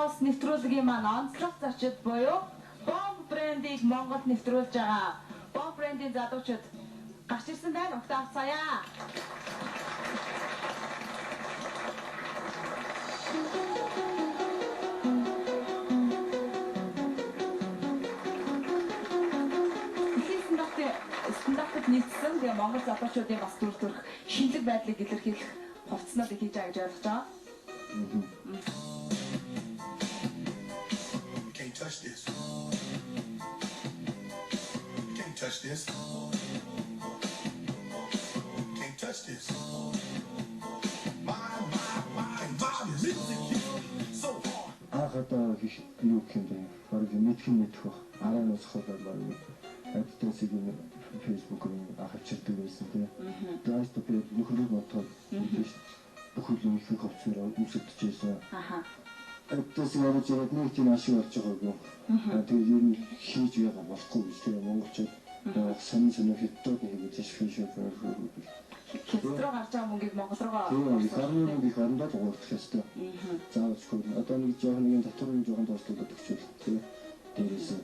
House нэвтрүүлгийн маань онцлог зочид буюу Bomb брендийг Монголд нэвтрүүлж байгаа. Bomb брендийн залуучууд гарч ирсэн байна. Угтаа авцгаая. Дэлхийн стандартад нийцсэн тэгээ Монгол залуучуудын бас дүр төрх шинэлэг байдлыг илэрхийлэх хувцснуудыг хийж байгаа гэж ойлгож байгаа. You can't touch this. You can't touch this. You can't touch this. My, my, my, my music hit so hard. Анх одоо юу гэх юм бэ? Бараг мэдэх нь мэдэх бах. Араа нь усах бол бараг Adidas-ыг энэ Facebook-ын анх авчирдаг байсан тийм. Тэгээд би нөхрийг бодоход бүх юм их хувцсаар өмсөдөж байсан. Аха. Adidas-ыг оруулж ирээд нэг тийм ашиг болж байгаагүй. Тэгээд ер нь хийж яага болохгүй гэж тийм монголчууд сонин сонин хятад нэг хийж фэшн фэшн. Хятад руу гарч байгаа мөнгийг Монгол руугаа Тийм, их орны мөнгө их орондоо л уурдах ёстой. Заавалчгүй. Одоо нэг жоохон нэг татварын жоохон доошлуулад өгчвөл тийм. Дээрээс нь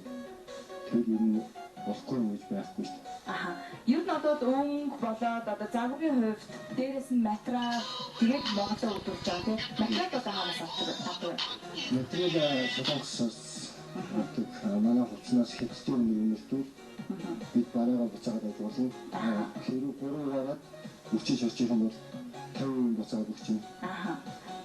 тэр ер нь болохгүй юм гэж байхгүй шүү дээ. Аха. Ер нь одоо өнгө болоод одоо загварын хувьд дээрээс нь материал тэгээд Монголоо үзүүлж байгаа тийм. Материал одоо хаанаас авдаг вэ? Материал Солонгосоос авдаг. Манай хувцснаас хятадын өмнө өмнөдөө бид бараагаа буцаагаад авч болно. Хэрвээ 3 гараад өчиж шорчих юм бол 50% буцаагаад өгч юм. Аха.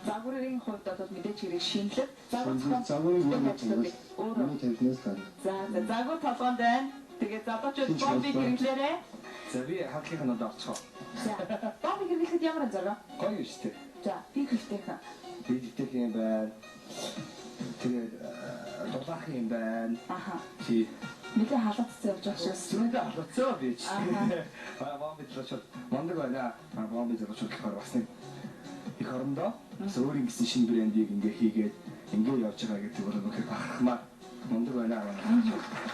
Загварын хувьд бол мэдээж хэрэг шинэлэг. Загвар зохион Загварын ажлуудыг өөрөө. Миний тавьснаас гарна. За за загвар толгоонд байна. Тэгээд залуучууд бомбыг хэрэглээрэй. За би хамтлагийн одоо орчихоо. За бомбыг хэрэглэхэд ямар анзаарав? Гоё шүү дээ. За би хэрэгтэй. Би жигтэй юм байна. Тэгээд дулаах юм байна. Аха. Тий. Нэлээ халаацсан явж байгаа шиг. Зүүндээ халууцсан би ч. Аха. Аа бомби залуучууд мундаг байна. Аа бомби залуучууд болохоор бас нэг их орондоо бас өөр ингэсэн шинэ брендийг ингээ хийгээд ингээ явж байгаа гэдэг бол үнэхээр бахархмаар мундаг байна.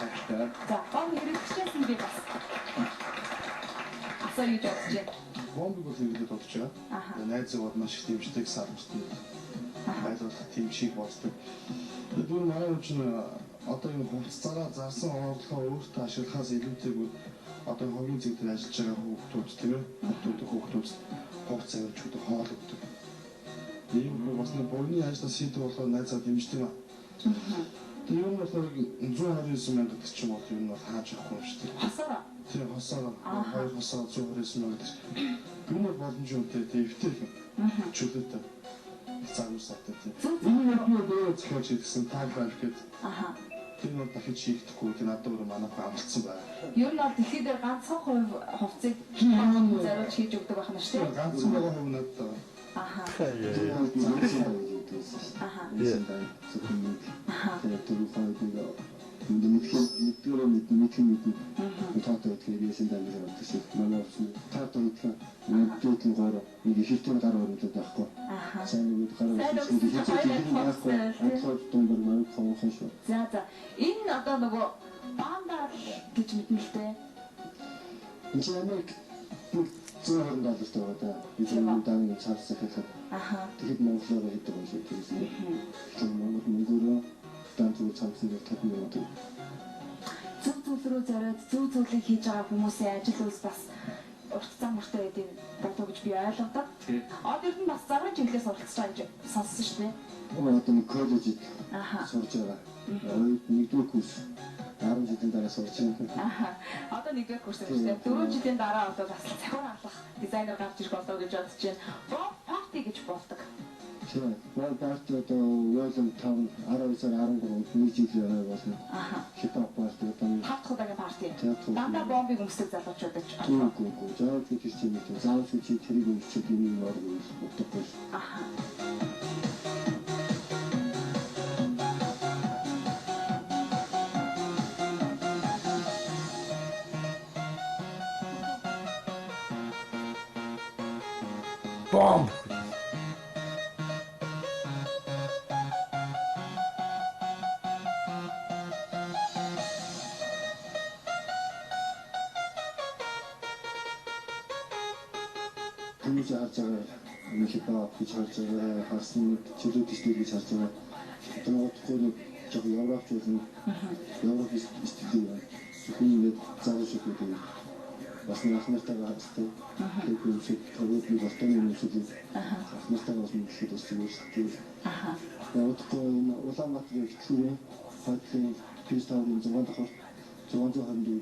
Гайхалтай. За бомб хэрэглэхчээсэн би бас асаа гэж бодож байна. Бомбыг бол хэрэглээд бодож байгаа. Аха. Найз зөвхөн маш их дэмждэг, сармстай. Байлуулах тийм шиг боддог. Тэгээд бүр манай хүн чинь одоо энэ хувцасаараа зарсан орлогоо өөртөө ашиглахаас илүүтэйгүүд одоо хогийн зэг дээр ажиллаж байгаа хүүхдүүд тийм ээ. Хүүхдүүд хувцас авч өгдөг, хоол өгдөг. Ийм их бас нэг бурны ажлаас хийдэг болохоор найзаа дэмждэг юм. Тэгээд ер нь болохоор 129 мянга гэдэг чинь бол ер нь бол хааж авахгүй юм шүү дээ. Хосоороо. Тийм хосоор хоёр хосоор 129 мянга гэдэг чинь ер нь бол боломжтой үнэтэй тийм эвтэй юм. Чөлөөтэй. Загвар савтай тийм. Энэ яг би өөрөө зохиолж хийдгсэн tag life гэдэг. Аха. Тэр нь бол дахиж хийгдэхгүй тийм надад өөрөө манайх амлцсан байна. Ер нь бол дэлхий дээр ганцхан хувь хувцсыг зориулж хийж өгдөг байх нь шүү дээ. Ганцхан байгаа хувь надад байгаа. Аха. Тэр бол би нээсэн даа гэж хэлдэг байсан шүү дээ. Аха. Нээсэн даа зөвхөн нэг. Тэгээд дөрөв хоёр нэг мэддгээрээ мэднэ, мэдэх нь мэднэ. Таатай гэдгээр нээсэн даа гэж боддог шиг. Манай хувцсны таатай гэдэг нь мэддэг нь гоор нэг ихтэй гар өрнөдөд байхгүй. Аха. Сайн нэг гар Сайн өрнөдөд өгсөн хязгаар хоёр тийм байхгүй. хувцас. Адхой дундор маяг хонхон шүү. За за. Энэ одоо нөгөө бандал гэж мэднэ л дээ. Энд чинь Америк нэг 120 доллартай байгаа даа. Би зөвхөн дааны цаас захиалахад Аха. тэгэхэд монголоор хийдэг юм шиг тэгсэн. Тэгэхээр Монгол мөнгөөрөө дан зүгээр цамцсан дээр 50 мянга төгрөг. Зөв зүйл рүү зориод зөв зүйлийг хийж байгаа хүмүүсийн ажил үйлс бас урт зам мөртөө байд юм болов гэж би ойлгодог. Тий. Одоо ер нь бас загварын чиглэлээр суралцж байгаа юм сонссон шүү дээ. Одоо нэг коллежид Аха. сурж байгаа. Нэгдүгээр курс 10 жилийн дараа сурч байна. Аха. Одоо нэгдүгээр курс юм шүү дээ. 4 жилийн дараа одоо бас цахиур алах дизайнер гарч ирэх болов гэж бодож байна. Бомб парти гэж болдог. Тийм. Бомб парти одоо volume 5 12 сар 13-нд нэг жилийн хой болно. Аха. Хип-хоп парти одоо нэг 5 дахь удаагийн парти. Дахь удаагийн. Дандаа бомбыг өмсдөг залуучууд гэж. Үгүй үгүй. Заавал тэр чинь нэг тийм заавал чи тэрийг өмсчихэд юм юм оргүй утгагүй. Аха. Бомб. Хүмүүс харж байгаа нэг хип-хоп гэж харж байгаа, харсан нэг чөлөөт стил гэж харж байгаа. Одоо нэг нэг жоохон Европч болно. Европ стилийг байна. Зөвхөн ингээд залуучууд гэдэг бас нэг ах нартайгаа хастай. Тэр юм шиг төгөөд нэг алтан юм шиг ах нартайгаа бас нэг шиг бас зүгээр шүү дээ. Тэгээд удахгүй энэ Улаанбаатарын хөтлүүрийн хойдлын Peace Tower-ын 6 давхар 624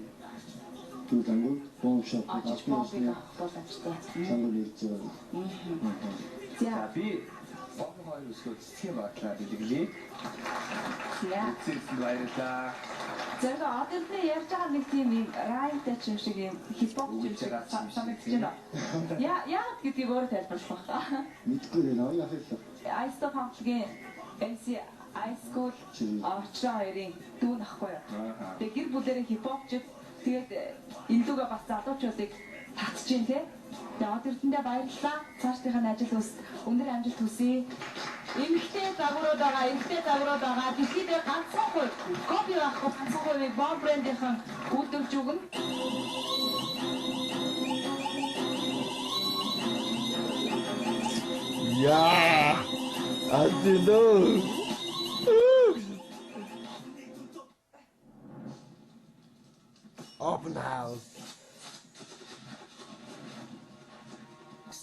дүү лангууд бомб шоп Очиж бомбыг авах боломжтой. лангууд ирж байгаа. За Би бомб хоёр өсгөө цэцгийн багтлаа бэлгэлээ. За. Үзсэн баярлалаа. Зэрэг одоо энэ ярьж байгаа нэг тийм юм раймтай ч юм шиг юм хипхоп юм шиг санагдаж байна. Яа яагаад гэдгийг өөрөө тайлбарлах байх. Мэдгүй байна. Оюу ахыг Ice Stop хамтлагийн MC Ice School орчроо хоёрын дүү нахгүй юу. Тэгээ гэр бүлэрээ хипхопчд тэгээд энэ дүүгээ бас залуучуудыг татж гин те. Тэгээ од эрдэндээ баярлалаа. Цаашдынхаа нь ажил хүс өндөр амжилт хүсье. Эмэгтэй загварууд байгаа, эрэгтэй загварууд байгаа. Дэлхийд ганцхан хувь, копи байхгүй ганцхан хувийг бомб брендийнхэн үйлдвэрлэж өгнө. Яа. Адилөө. Open house.